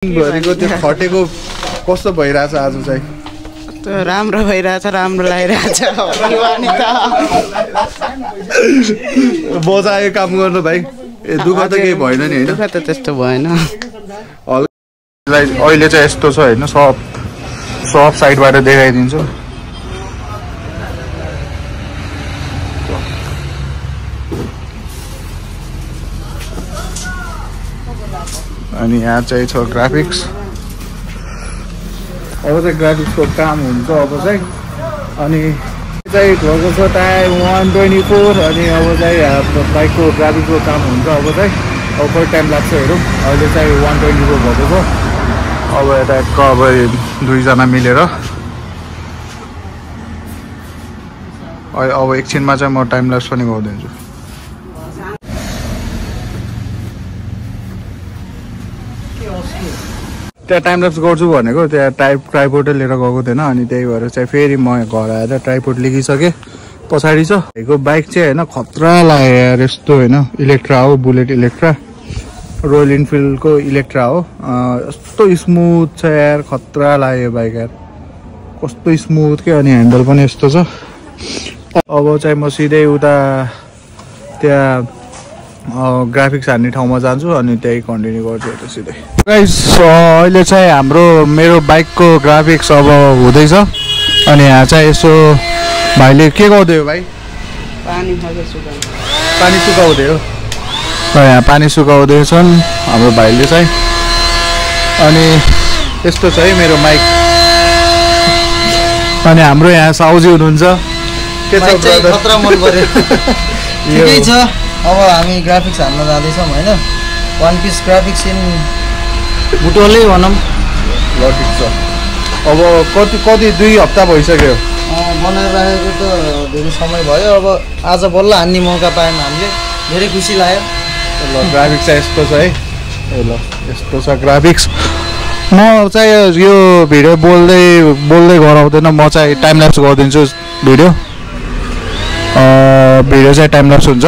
भरिको त्यो खटेको कस्तो भइरहेछ आज चाहिँ? त्यो राम्रो भइरहेछ, राम्रो लागिरहेछ। बजायो काम गर्नु भाइ। दुःख त केही भएन नि हैन? दुःख त त्यस्तो भएन। अहिले चाहिँ यस्तो छ हैन, सब साइडबाट देखाइदिन्छु। अनि यहाँ चाहिँ छ ग्राफिक्स। अब चाहिँ ग्राफिक्सको काम हुन्छ अब चाहिँ। अनि चाहिँ भएको छ टायर 124। अनि अब चाहिँ बाइकको ग्राफिक्सको काम हुन्छ अब चाहिँ। अब कति टाइम लाग्छ हेरौँ। अहिले चाहिँ 124 भएको छ। अब यता अब दुईजना मिलेर अब एकछिनमा चाहिँ म टाइम ल्याप्स पनि गरिदिन्छु। त्यहाँ टाइम ल्याप्स गर्छु भनेको त्यहाँ ट्राइपोडै लिएर गएको थिएन। अनि त्यही भएर चाहिँ फेरि म घर आएर ट्राइपोड लिगिसकेँ। पछाडि छ यो बाइक चाहिँ होइन, खतरा लाग्यो यार। यस्तो होइन, इलेक्ट्रा हो, बुलेट इलेक्ट्रा, रोयल इनफिल्डको इलेक्ट्रा हो। यस्तो स्मुथ छ यार, खतरा लाग्यो बाइक यार, कस्तो स्मुथ के। अनि ह्यान्डल पनि यस्तो छ। अब चाहिँ म सिधै उता त्यहाँ ग्राफिक्स हान्ने ठाउँमा जान्छु अनि त्यही कन्टिन्यू गर्छु यता सिधै। गाइस अहिले चाहिँ मेरो बाइकको ग्राफिक्स अब हुँदैछ। अनि यहाँ चाहिँ यसो भाइले के गर्दै हो भाइ? पानी सुकाउँदै हो। यहाँ पानी सुकाउँदैछन् हाम्रो भाइले चाहिँ। अनि यस्तो छ है मेरो बाइक। अनि हाम्रो यहाँ साउजी हुनुहुन्छ। के छ ब्रदर? खतरा मन पर्यो। ठिकै छ। अब हामी ग्राफिक्स हान्न जाँदैछौँ होइन। वान पिस ग्राफिक्स इन बुटोलै भनौँ। ल ठिक छ। अब कति 2 हप्ता भइसक्यो बनाएर राखेको त धेरै समय भयो। अब आज बल्ल हान्ने मौका पायौँ हामीले, धेरै खुसी लाग्यो। ल ग्राफिक्स चाहिँ यस्तो छ है। ल यस्तो छ ग्राफिक्स। म चाहिँ यो भिडियो बोल्दै गराउँदैन, म चाहिँ टाइम ल्याप्स गरिदिन्छु। भिडियो चाहिँ टाइम ल्याप्स हुन्छ।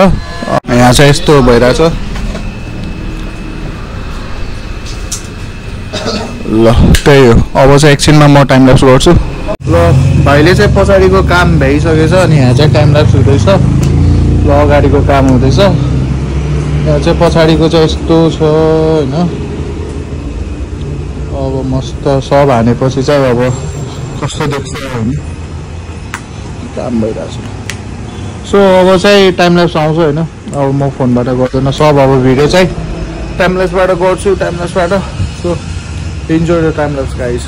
यहाँ चाहिँ यस्तो भइरहेछ। ल त्यही हो। अब चाहिँ एकछिनमा म टाइम ल्याप्स गर्छु। ल भाइले चाहिँ पछाडिको काम भइसकेछ। अनि यहाँ चाहिँ टाइम ल्याप्स हुँदैछ। ल अगाडिको काम हुँदैछ। यहाँ चाहिँ पछाडिको चाहिँ यस्तो छ होइन। अब मस्त सब हानेपछि चाहिँ अब कस्तो देख्छ होइन, काम भइरहेछ। सो अब चाहिँ टाइम ल्याप्स आउँछ होइन। अब म फोनबाट गर्दैन सब। अब भिडियो चाहिँ टाइम ल्याप्सबाट गर्छु, टाइम ल्याप्सबाट। So enjoy the time lapse guys.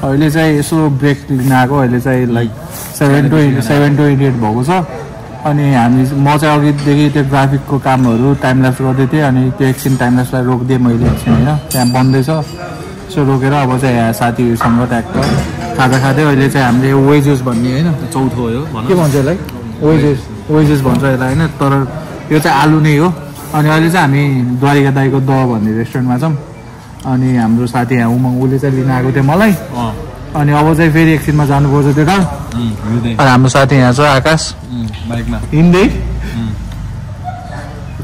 अहिले चाहिँ यसो ब्रेक लिन आएको अहिले चाहिँ लाइक 7:28 भएको छ अनि म चाहिँ अघिदेखि त्यो ग्राफिकको कामहरू टाइम ल्याप्स गर्दै थिएँ अनि त्यो एकछिन टाइम ल्याप्सलाई रोकिदिएँ मैले एकछिन होइन त्यहाँ बन्दैछ यसो रोकेर अब चाहिँ यहाँ साथीहरूसँग ट्याक्क खाजा खाँदै अहिले चाहिँ हामीले वेजेस भन्ने होइन चौथो हो यो के भन्छ यसलाई वेजेस भन्छ यसलाई होइन तर यो चाहिँ आलु नै हो अनि अहिले चाहिँ हामी द्वारिका दाईको द भन्ने रेस्टुरेन्टमा छौँ अनि हाम्रो साथी यहाँ उमङ उसले चाहिँ लिन आएको थियो मलाई अनि अब चाहिँ फेरि एकछिनमा जानुपर्छ त्यता अनि हाम्रो साथी यहाँ छ आकाश बाइकमा हिँड्दै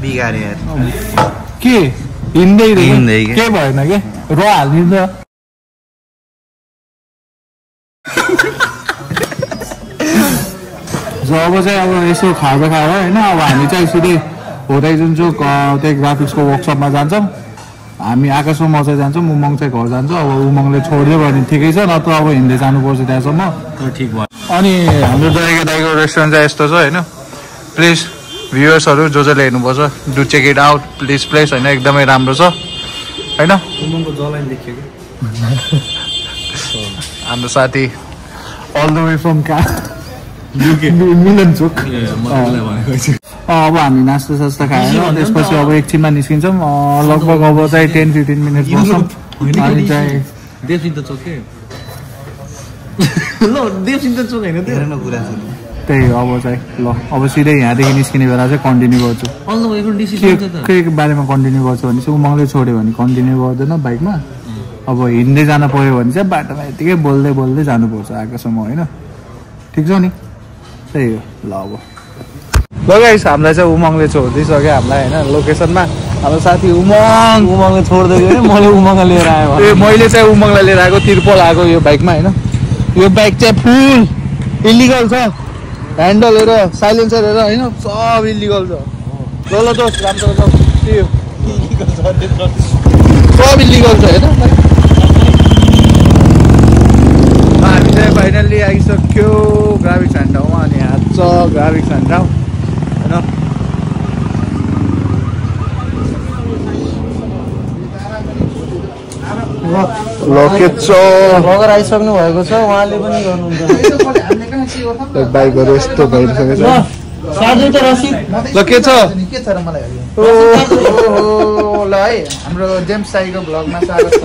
बिगारे के हिँड्दै के भएन के र हालिदिन्छ अब चाहिँ अब यसो खाजा खाएर होइन अब हामी चाहिँ सिधै होराइजन चोक त्यही ग्राफिक्सको वर्कसपमा जान्छौँ हामी आकाशमा म चाहिँ जान्छौँ उमङ चाहिँ घर जान्छ अब उमङले छोडिदियो भने ठिकै छ नत्र अब हिँड्दै जानुपर्छ त्यहाँसम्म ठिक भयो अनि हाम्रो द्वारिका दाईको रेस्टुरेन्ट चाहिँ यस्तो छ होइन प्लिज भ्युवर्सहरू जसले हेर्नुपर्छ do check it out please place होइन एकदमै राम्रो छ होइन उमङको जलाइन देखियो कि हाम्रो साथी अल द वे फ्रम मिलन चोक अब हामी नास्ता सास्ता खाएर त्यसपछि अब एकछिनमा निस्किन्छौँ लगभग अब चाहिँ 10-15 मिनट बस्छौँ अनि चाहिँ देवसिन्त चोक के ल देवसिन्त चोक होइन त्यही हो अब चाहिँ ल अब सिधै यहाँदेखि निस्किने बेला चाहिँ कन्टिन्यू गर्छु के बारेमा कन्टिन्यू गर्छु भने चाहिँ उमङले छोड्यो भने कन्टिन्यू गर्दैन बाइकमा अब हिँड्दै जान पर्यो भने चाहिँ बाटोमा यतिकै बोल्दै बोल्दै जानुपर्छ आएकोसम्म होइन ठिक छ नि त्यही हो ल अब गाइस हामीलाई चाहिँ उमङले छोडिदिइसक्यो हामीलाई होइन लोकेसनमा हाम्रो साथी उमङले छोडिदियो मैले उमङलाई लिएर आएँ ए मैले चाहिँ उमङलाई लिएर आएको तिर्पल आएको यो बाइकमा होइन यो बाइक चाहिँ फुल इलिगल छ ह्यान्डलहरू साइलेन्सरहरू होइन सब इलिगल छ ल दोस्त राम्रो छ सब इलिगल छ होइन हामी चाहिँ फाइनल्ली आइसक्यो ग्राफिक्स ह्यान्ड ठाउँमा अनि यहाँ छ ग्राफिक्स ह्यान्ड ठाउँ होइन भगर आइसक्नु भएको छ उहाँले पनि गर्नुहुन्छ बाइकहरू यस्तो भइसकेको छ ल के छ र मलाई ल है हाम्रो जेम्स साईको भ्लगमा स्वागत छ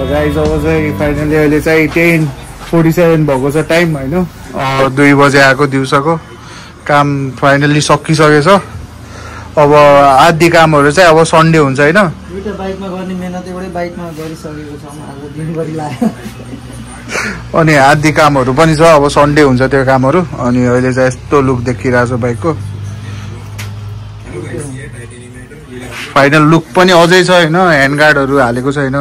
गाइस अब चाहिँ फाइनली अहिले चाहिँ 10:47 भएको छ टाइम होइन 2 बजे आएको दिउँसोको काम फाइनली सकिसकेछ अब आधी कामहरू चाहिँ अब सन्डे हुन्छ होइन दुईटा बाइकमा गर्ने मेहनत एउटै बाइकमा गरिसकेको छौँ आज दिनभरि लाग्यो अनि आधी कामहरू पनि छ अब सन्डे हुन्छ त्यो कामहरू अनि अहिले चाहिँ यस्तो लुक देखिरहेको छ बाइकको फाइनल लुक पनि अझै छ होइन ह्यान्डगार्डहरू हालेको छैन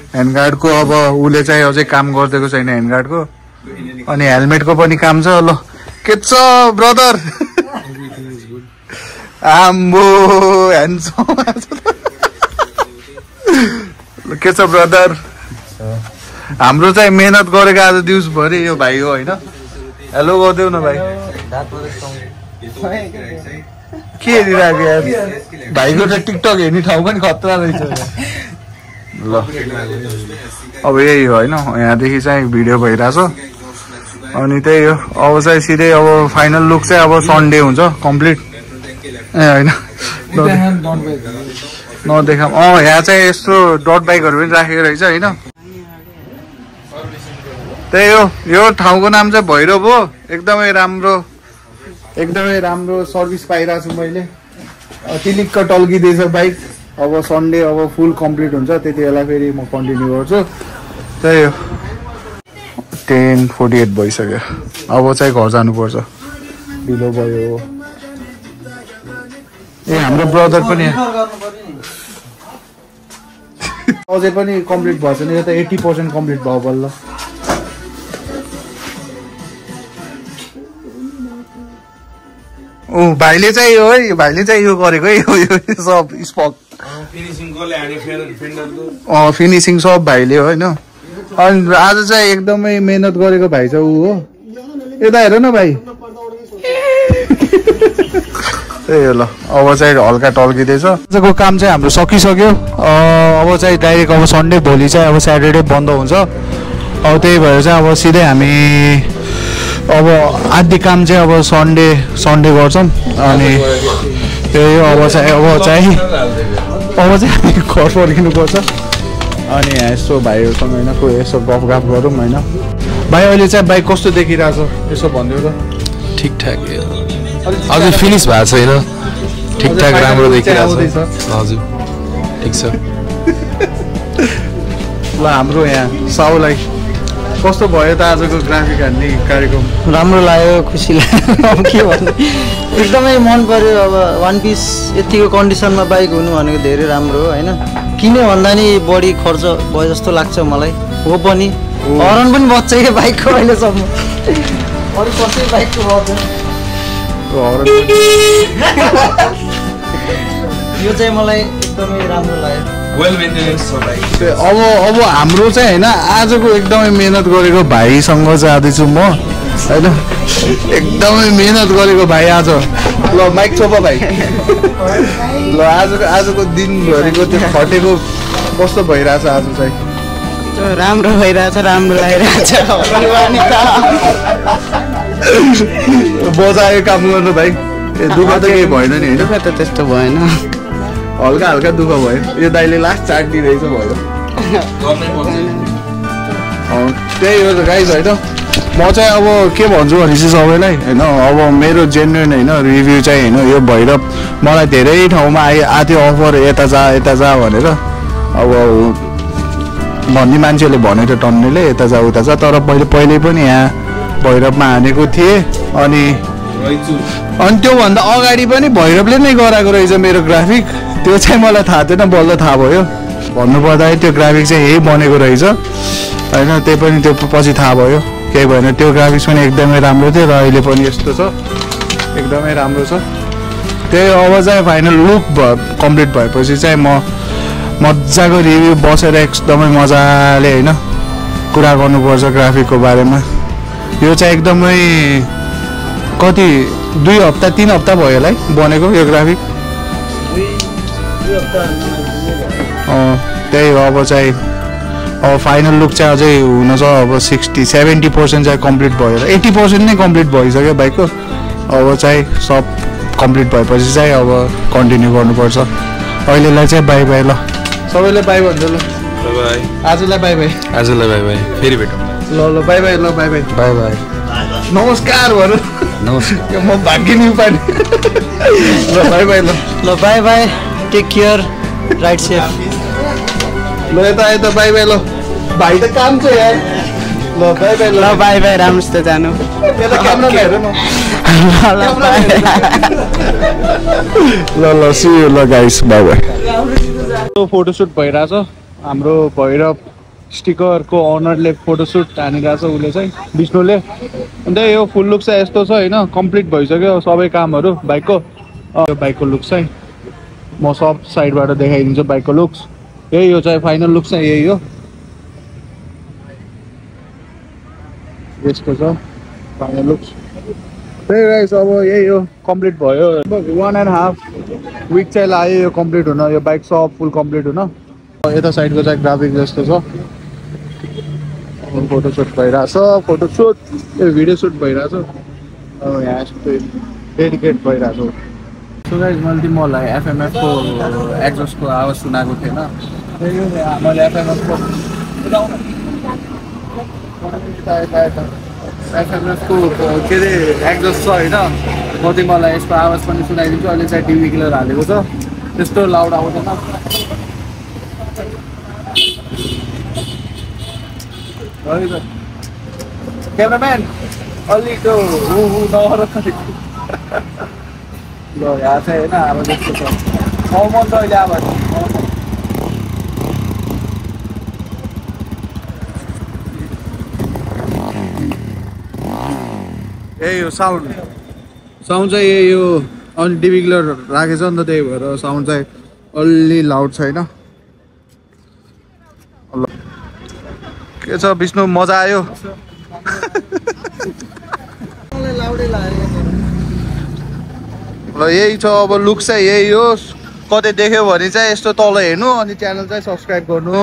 ह्यान्डगार्डको अब उसले चाहिँ अझै काम गरिदिएको छैन ह्यान्डगार्डको अनि हेलमेटको पनि काम छ ल के छ ब्रदर आम्बो ह्यान्डसम के छ ब्रदर हाम्रो चाहिँ मेहनत गरेको आज दिउँसभरि यो भाइ हो होइन हेलो गरिदेऊ न भाइ के हेरिरहेको यार भाइको त टिकटक हेर्ने ठाउँ पनि खतरा रहेछ ल अब यही हो होइन यहाँदेखि चाहिँ भिडियो भइरहेछ अनि त्यही हो अब चाहिँ सिधै अब फाइनल लुक चाहिँ अब सन्डे हुन्छ कम्प्लिट ए होइन नदेखाम यहाँ चाहिँ यस्तो डट बाइकहरू पनि राखेको रहेछ होइन त्यही हो यो ठाउँको नाम चाहिँ भैरव हो एकदमै राम्रो सर्भिस पाइरहेको छु मैले टिलिक्क टल्किँदैछ बाइक अब सन्डे अब फुल कम्प्लिट हुन्छ त्यति बेला फेरि म कन्टिन्यू गर्छु त्यही हो 10:48 भइसक्यो अब चाहिँ घर जानुपर्छ ढिलो भयो ए हाम्रो ब्रदर पनि अझै पनि कम्प्लिट भएछ नि यो त 80% कम्प्लिट भयो बल्ल भाइले चाहिँ यो है भाइले चाहिँ यो गरेको है यो सब स्पक फिनिसिङ सब भाइले हो होइन अनि आज चाहिँ एकदमै मेहनत गरेको भाइ छ ऊ हो यता हेर न भाइ त्यही हो ल अब चाहिँ हल्का टल्किँदैछ आजको काम चाहिँ हाम्रो सकिसक्यो अब चाहिँ डाइरेक्ट अब सन्डे भोलि चाहिँ अब स्याटरडे बन्द हुन्छ अब त्यही भएर चाहिँ अब सिधै हामी अब आधी काम चाहिँ अब सन्डे गर्छौँ अनि त्यही अब चाहिँ हामी घर फर्किनुपर्छ अनि यसो भाइहरूसँग होइन कोही यसो गफ गरौँ होइन भाइ अहिले चाहिँ बाइक कस्तो देखिरहेछ यसो भनिदियो त ठिकठाक अझै फिनिस भएको छैन ठिकठाक राम्रो देखिरहेछ हजुर ठिक छ ल हाम्रो यहाँ साउलाई कस्तो भयो त आजको ग्राफिक हान्ने कार्यक्रम राम्रो लाग्यो खुसी लाग्यो अब के भन्नु एकदमै मन पर्यो अब वान पिस यतिको कन्डिसनमा बाइक हुनु भनेको धेरै राम्रो हो होइन किन भन्दा नि बढी खर्च भयो जस्तो लाग्छ मलाई हो पनि हरन पनि बच्छ कि बाइकको अहिलेसम्म अरू कसै बाइकको बच्दैन यो चाहिँ मलाई एकदमै राम्रो लाग्यो वेल मेन्टेनेन्स छ बाइक अब हाम्रो चाहिँ होइन आजको एकदमै मिहिनेत गरेको भाइसँग जाँदैछु म होइन एकदमै मिहिनेत गरेको भाइ आज ल माइक छोप भाइ ल आजको दिनभरिको त्यो खटेको कस्तो भइरहेछ आज चाहिँ राम्रो भइरहेछ राम्रो लागिरहेछ बजायो काम गर्नु भाइ दुःख त केही भएन नि होइन त त्यस्तो भएन हल्का दुःख भयो यो दाइले लास्ट चाट दिइरहेछ भयो त्यही हो त गाइज होइन म चाहिँ अब के भन्छु भने चाहिँ सबैलाई होइन अब मेरो जेन्युन होइन रिभ्यू चाहिँ होइन यो भैरव मलाई धेरै ठाउँमा आयो अफर यता जा भनेर अब भन्ने मान्छेले भनेको टन्नेले यता जा उता जा तर पहिले पनि यहाँ भैरवमा हानेको थिएँ अनि त्योभन्दा अगाडि पनि भैरवले नै गराएको रहेछ मेरो ग्राफिक त्यो चाहिँ मलाई थाहा थिएन बल्ल थाहा भयो भन्नुपर्दाखेरि त्यो ग्राफिक चाहिँ यही बनेको रहेछ होइन त्यही पनि त्यो पछि थाहा भयो केही भएन त्यो ग्राफिक्स पनि एकदमै राम्रो थियो र अहिले पनि यस्तो छ एकदमै राम्रो छ त्यही अब चाहिँ फाइनल लुक कम्प्लिट भएपछि चाहिँ म मजाको रिभ्यू बसेर एकदमै मजाले होइन कुरा गर्नुपर्छ ग्राफिकको बारेमा यो चाहिँ एकदमै कति 2 हप्ता 3 हप्ता भयो होला है बनेको यो ग्राफिक त्यही हो अब चाहिँ अब फाइनल लुक चाहिँ अझै हुन छ अब 60-70% चाहिँ कम्प्लिट भयो 80% नै कम्प्लिट भइसक्यो बाइकको अब चाहिँ सब कम्प्लिट भएपछि चाहिँ अब कन्टिन्यू गर्नुपर्छ अहिलेलाई चाहिँ बाई बाई ल सबैलाई बाई भन्छ ल आजलाई बाई बाई फेरि भेटौँ ल बाई बाई बाई बाई नमस्कार भन नमस्कार म भाग्य नि पानी ल bye bye take care ride safe ल यता बाई बाई ल भाइ त काम छ यार ल बाई बाई राम्रोसित जानु यता क्यामेरा हेर न ल सी यु ल गाइस बाई बाई फोटोसुट भइरहेछ हाम्रो भैरव स्टिकरको ओनरले फोटोसुट हानिरहेछ उसले चाहिँ विष्णुले अन्त यो फुल लुक चाहिँ यस्तो छ होइन कम्प्लिट भइसक्यो सबै कामहरू बाइकको यो बाइकको लुक चाहिँ म सब साइडबाट देखाइदिन्छु बाइकको लुक्स यही हो चाहिँ फाइनल लुक चाहिँ यही हो यस्तो छ फाइनल लुक्स त्यही गाइस अब यही हो कम्प्लिट भयो 1.5 विक चाहिँ लाग्यो यो कम्प्लिट हुन यो बाइक सब फुल कम्प्लिट हुन यता साइडको चाहिँ ग्राफिक जस्तो छ फोटोसुट भइरहेछ यो भिडियो सुट भइरहेछ यहाँ यस्तो डेडिकेट भइरहेछ सो गाइस मैले तिमीहरूलाई एफएमएफको एक्जस्टको आवाज सुनाएको थिएन मैले एफएमएफको के अरे एक्जस्ट छ होइन म तिमीहरूलाई यसको आवाज पनि सुनाइदिन्छु अहिले चाहिँ टिभी किलर हालेको छ त्यस्तो लाउड आउँदैन क्यामेराम्यान अलि त्यो नगर ल यहाँ चाहिँ होइन अब जस्तो छ मन त अहिले आवाज यही हो साउन्ड चाहिँ यही हो अनि टिभी किलर राखेछ नि त त्यही भएर साउन्ड चाहिँ अलि लाउड छैन के छ विष्णु मजा आयो ल यही छ अब लुक चाहिँ यही हो कतै देख्यो भने चाहिँ यस्तो तल हेर्नु अनि च्यानल चाहिँ सब्स्क्राइब गर्नु